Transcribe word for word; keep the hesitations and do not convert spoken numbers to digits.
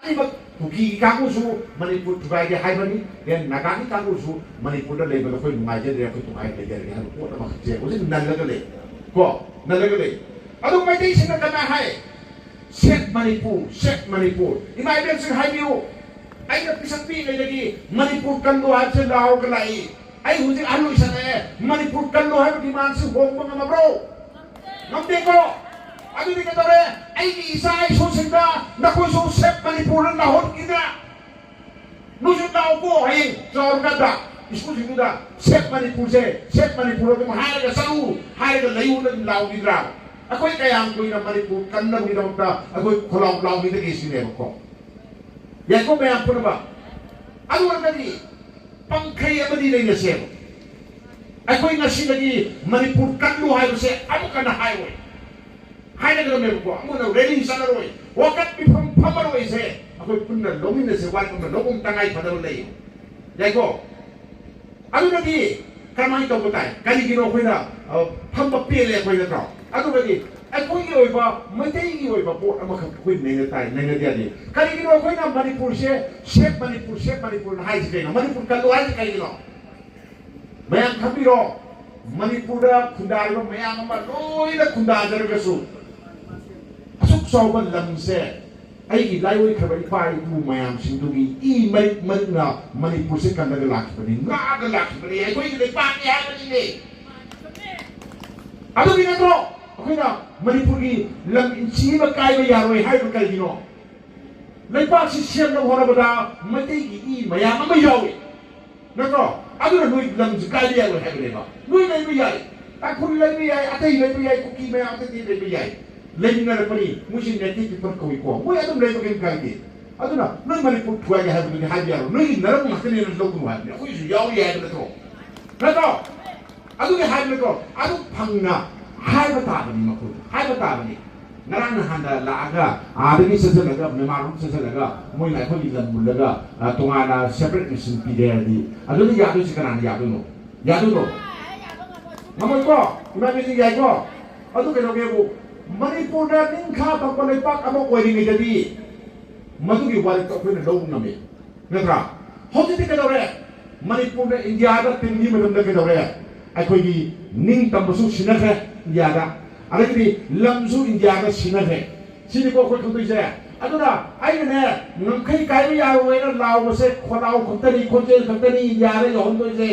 ꯍꯥꯏꯔꯤꯕ ꯀꯨꯀꯤꯒꯤ ꯀꯥꯡꯕꯨꯁꯨ ꯃꯅꯤꯄꯨꯔ ꯊꯨꯒꯥꯏꯒꯦ ꯍꯥꯏꯕꯅꯤ, then ꯅꯥꯒꯥꯒꯤ ꯀꯥꯡꯕꯨꯁꯨ ꯃꯅꯤꯄꯨꯔꯗ ꯂꯩꯕꯗ ꯑꯩꯈꯣꯏ ꯅꯨꯡꯉꯥꯏꯖꯗ꯭ꯔꯦ, ꯑꯩꯈꯣꯏ ꯇꯣꯈꯥꯏꯅ ꯂꯩꯖꯔꯒꯦ ꯍꯥꯏꯕ ꯄꯣꯠ ꯑꯃꯈꯛꯁꯦ ꯍꯧꯖꯤꯛ ꯅꯜꯂꯒ ꯂꯩ꯫ ꯀꯣ, ꯅꯜꯂꯒ ꯂꯩ꯫ ꯑꯗꯨ ꯃꯩꯇꯩꯁꯤꯡꯅ ꯀꯃꯥꯏ ꯍꯥꯏ? "Save Manipur, save Manipur". ꯏꯃꯥ ꯏꯕꯦꯟꯁꯤꯡ ꯍꯥꯏꯕꯤꯌꯨ, ꯑꯩꯅ ꯄꯤꯁꯛ ꯄꯤꯛꯏꯉꯩꯗꯒꯤ "ꯃꯅꯤꯄꯨꯔ ꯀꯜꯂꯨ" ꯍꯥꯏꯕꯁꯦ ꯂꯥꯎꯔꯒ ꯂꯥꯛꯏ꯫ ꯑꯩ ꯍꯧꯖꯤꯛ ꯑꯍꯜ ꯑꯣꯏꯁꯜꯂꯛꯑꯦ, "ꯃꯅꯤꯄꯨꯔ ꯀꯜꯂꯨ" ꯍꯥꯏꯕ demand ꯁꯤ ꯍꯣꯡꯕ ꯉꯝꯃꯕ꯭ꯔꯣ? ꯉꯝꯗꯦꯀꯣ? ꯑꯗꯨꯗꯤ ꯀꯩꯗꯧꯔꯦ? ꯑꯩꯒꯤ ꯏꯆꯥ ꯏꯁꯨꯁꯤꯡꯗ ꯅꯈꯣꯏꯁꯨ "Save ꯃꯅꯤꯄꯨꯔ" ꯅꯥꯍꯣꯟꯈꯤꯗ꯭ꯔꯥ? ꯅꯣꯏꯁꯨ ꯂꯥꯎꯀꯣ, ꯍꯌꯦꯡ ꯆꯥꯎꯔꯀꯥꯟꯗ ꯁ꯭ꯀꯨꯜꯁꯤꯡꯗꯨꯗ "Save ꯃꯅꯤꯄꯨꯔꯁꯦ, save ꯃꯅꯤꯄꯨꯔ" ꯑꯗꯨꯝ ꯍꯥꯏꯔꯒ ꯆꯠꯂꯨ ꯍꯥꯏꯔꯒ ꯂꯩꯌꯨꯅ ꯑꯗꯨꯝ ꯂꯥꯎꯈꯤꯗ꯭ꯔꯥ? ꯑꯩꯈꯣꯏ ꯀꯌꯥꯝ ꯀꯨꯏꯅ ꯃꯅꯤꯄꯨꯔ ꯀꯟꯅꯕꯒꯤꯗꯃꯛꯇ ꯑꯩꯈꯣꯏ ꯈꯣꯜꯂꯥꯎ ꯂꯥꯎꯈꯤꯗꯒꯦ ꯁꯤꯅꯦꯕꯀꯣ꯫ ꯌꯥꯏꯀꯣ ꯃꯌꯥꯝ ꯄꯨꯝꯅꯃꯛ? ꯑꯗꯨ ꯑꯣꯏꯔꯒꯗꯤ ꯄꯪꯈꯩ ꯑꯃꯗꯤ ꯂꯩꯅꯁꯦꯕ꯫ ꯑꯩꯈꯣꯏ ꯉꯁꯤꯗꯒꯤ "ꯃꯅꯤꯄꯨꯔ ꯀꯜꯂꯨ" ꯍꯥꯏꯕꯁꯦ ꯑꯃꯨꯛ ꯍꯟꯅ ꯍꯥꯏꯔꯣꯏ꯫ ꯍꯥꯏꯅꯒꯗꯕꯅꯦꯕꯀꯣ꯫ ꯑꯃꯅ rally ꯆꯠꯂꯔꯣꯏ, ꯋꯥꯀꯠ ꯃꯤꯐꯝ ꯐꯝꯃꯔꯣꯏꯁꯦ꯫ ꯑꯩꯈꯣꯏ ꯄꯨꯟꯅ ꯂꯧꯃꯤꯟꯅꯁꯦ, ꯋꯥꯔꯦꯞ ꯑꯃ ꯂꯧꯕ ꯑꯃ ꯇꯉꯥꯏ ꯐꯗꯕ ꯂꯩ꯫ ꯌꯥꯏꯀꯣ? ꯑꯗꯨꯅꯗꯤ ꯀꯔꯝꯍꯥꯏꯅ ꯇꯧꯕ ꯇꯥꯏ? ꯀꯔꯤꯒꯤꯅꯣ ꯑꯩꯈꯣꯏꯅ, ꯑ, ꯐꯝꯕ ꯄꯦꯜꯂꯦ ꯑꯩꯈꯣꯏ, ꯅꯠꯇ꯭ꯔꯣ? ꯑꯗꯨꯒꯗꯤ ꯑꯩꯈꯣꯏꯒꯤ ꯑꯣꯏꯕ, ꯃꯩꯇꯩꯒꯤ ꯑꯣꯏꯕ ꯄꯣꯠ ꯑꯃꯈꯛ ꯑꯩꯈꯣꯏ ꯅꯩꯅ ꯇꯥꯏ, ꯅꯩꯅꯗ ꯌꯥꯗꯦ꯫ ꯀꯔꯤꯒꯤꯅꯣ ꯑꯩꯈꯣꯏꯅ ꯃꯅꯤꯄꯨꯔꯁꯦ "Save ꯃꯅꯤꯄꯨꯔ, save ꯃꯅꯤꯄꯨꯔ" ꯍꯥꯏꯁꯤ ꯀꯩꯅꯣ? "ꯃꯅꯤꯄꯨꯔ ꯀꯜꯂꯨ" ꯍꯥꯏꯁꯤ ꯀꯩꯒꯤꯅꯣ? ꯃꯌꯥꯝ ꯈꯪꯕꯤꯔꯣ, ꯃꯅꯤꯄꯨꯔꯗ ꯈꯨꯟꯗꯥꯔꯤꯕ ꯃꯌꯥꯝ ꯑꯃ ꯂꯣꯏꯅ ꯈꯨꯟꯗꯥꯖꯔꯒꯁꯨ, ꯑꯁꯨꯛ ꯆꯥꯎꯕ ꯂꯝꯁꯦ ꯑꯩꯒꯤ ꯂꯥꯏꯑꯣꯏꯈ꯭ꯔꯕ ꯏꯄꯥ ꯏꯄꯨ ꯃꯌꯥꯝꯁꯤꯡꯗꯨꯒꯤ ꯏ ꯃꯔꯤꯛ ꯃꯔꯤꯛꯅ ꯃꯅꯤꯄꯨꯔꯁꯦ ꯀꯜꯂꯒ ꯂꯥꯛꯈꯤꯕꯅꯤ, ꯉꯥꯛꯑꯒ ꯂꯥꯛꯈꯤꯕꯅꯤ, ꯑꯩꯈꯣꯏꯒꯤ ꯂꯩꯄꯥꯛꯅꯤ ꯍꯥꯏꯕꯅꯤꯅꯦ꯫ ꯑꯗꯨꯒꯤ ꯅꯠꯇ꯭ꯔꯣ ꯑꯩꯈꯣꯏꯅ ꯃꯅꯤꯄꯨꯔꯒꯤ ꯂꯝ ꯏꯟꯆꯤ ꯑꯃ ꯀꯥꯏꯕ ꯌꯥꯔꯣꯏ ꯍꯥꯏꯕ? ꯀꯔꯤꯒꯤꯅꯣ? ꯂꯩꯄꯥꯛꯁꯤ ꯁꯦꯝꯅꯕ ꯍꯣꯠꯅꯕꯗ ꯃꯩꯇꯩꯒꯤ ꯏ ꯃꯌꯥꯝ ꯑꯃ ꯌꯥꯎꯏ, ꯅꯠꯇ꯭ꯔꯣ? ꯑꯗꯨꯅ ꯅꯣꯏ ꯂꯝꯁꯤ ꯀꯥꯏꯕ ꯌꯥꯔꯣꯏ ꯍꯥꯏꯕꯅꯦꯕ꯫ ꯅꯣꯏ ꯂꯩꯕ ꯌꯥꯏ, ꯇꯥꯡꯈꯨꯜ ꯂꯩꯕ ꯌꯥꯏ, ꯑꯇꯩ ꯂꯩꯕ ꯌꯥꯏ, ꯀꯨꯀꯤ ꯃꯌꯥꯝ ꯑꯇꯩ ꯂꯩꯕ ꯌꯥꯏ, ꯂꯩꯃꯤꯟꯅꯔꯛꯄꯅꯤ꯫ ꯃꯣꯏꯁꯤ native people ꯀꯧꯏꯀꯣ, ꯃꯣꯏ ꯑꯗꯨꯝ ꯂꯩꯕ ꯀꯩꯝ ꯀꯥꯏꯗꯦ꯫ ꯑꯗꯨꯅ ꯅꯣꯏ ꯃꯅꯤꯄꯨꯔ ꯊꯨꯒꯥꯏꯒꯦ ꯍꯥꯏꯕꯗꯨꯗꯤ ꯍꯥꯏꯕ ꯌꯥꯔꯣꯏ, ꯅꯣꯏꯒꯤ ꯅꯔꯛ ꯉꯥꯛꯇꯅꯦꯅ ꯂꯧꯒꯅꯨ ꯍꯥꯏꯕꯅꯤ꯫ ꯑꯩꯈꯣꯏꯁꯨ ꯌꯥꯎꯔꯤ ꯍꯥꯏꯕ ꯅꯠꯇ꯭ꯔꯣ? ꯅꯠꯇ꯭ꯔꯣ? ꯑꯗꯨꯒꯤ ꯍꯥꯏꯕ ꯅꯠꯇ꯭ꯔꯣ? ꯑꯗꯨ ꯐꯪꯅ ꯍꯥꯏꯕ ꯇꯥꯕꯅꯤ, ꯃꯈꯣꯏ ꯍꯥꯏꯕ ꯇꯥꯕꯅꯤ꯫ ꯉꯔꯥꯡ ꯅꯍꯥꯟꯗ ꯂꯥꯛꯑꯒ ꯑꯥꯗꯒꯤ ꯆꯠꯁꯤꯜꯂꯒ, ꯃ꯭ꯌꯥꯟꯃꯥꯔ ꯔꯣꯝ ꯆꯠꯁꯤꯜꯂꯒ, ꯃꯣꯏꯅ ꯑꯩꯈꯣꯏꯒꯤ ꯂꯝ ꯃꯨꯜꯂꯒ, ꯑ, ꯇꯣꯉꯥꯟꯅ separate nation ꯄꯤꯔꯦ ꯍꯥꯏꯔꯗꯤ, ꯑꯗꯨꯗ ꯌꯥꯗꯣꯏꯁꯤ ꯀꯅꯥꯅ ꯌꯥꯗꯣꯏꯅꯣ? ꯌꯥꯗꯣꯏꯅꯣ? ꯉꯝꯃꯣꯏꯀꯣ? ꯏꯃꯥ ꯏꯕꯦꯟꯁꯤꯡ, ꯌꯥꯏꯀꯣ? ꯑꯗꯨ ꯀꯩꯗꯧꯒꯦꯕꯨ, ꯃꯅꯤꯄꯨꯔꯗ ꯅꯤꯡꯈꯥ ꯇꯝꯕ ꯂꯩꯄꯥꯛ ꯑꯃ ꯑꯣꯏꯔꯤꯉꯩꯗꯗꯤ, ꯃꯗꯨꯒꯤ ꯋꯥꯔꯦꯞꯇꯣ ꯑꯩꯈꯣꯏꯅ ꯂꯧꯕ ꯉꯝꯃꯤ, ꯅꯠꯇ꯭ꯔꯥ? ꯍꯧꯖꯤꯛꯇꯤ ꯀꯩꯗꯧꯔꯦ? ꯃꯅꯤꯄꯨꯔꯅ ꯏꯟꯗꯤꯌꯥꯗ ꯇꯤꯟꯕꯤ ꯃꯇꯝꯗ ꯀꯩꯗꯧꯔꯦ? ꯑꯩꯈꯣꯏꯒꯤ ꯅꯤꯡꯇꯝꯕꯁꯨ ꯁꯤꯟꯅꯈ꯭ꯔꯦ ꯏꯟꯗꯤꯌꯥꯗ, ꯑꯗꯒꯤꯗꯤ ꯂꯝꯁꯨ ꯏꯟꯗꯤꯌꯥꯗ ꯁꯤꯟꯅꯈ꯭ꯔꯦ꯫ ꯁꯤꯅꯤꯀꯣ ꯑꯩꯈꯣꯏ ꯈꯪꯗꯣꯏꯁꯦ꯫ ꯑꯗꯨꯅ ꯑꯩꯅꯅꯦ, ꯉꯝꯈꯩ ꯀꯥꯏꯕ ꯌꯥꯔꯣꯏꯅ ꯂꯥꯎꯕꯁꯦ ꯈꯣꯜꯂꯥꯎ ꯈꯛꯇꯅꯤ, ꯈꯣꯟꯖꯦꯜ ꯈꯛꯇꯅꯤ ꯏꯟꯗꯤꯌꯥꯗ ꯌꯧꯍꯟꯗꯣꯏꯁꯦ꯫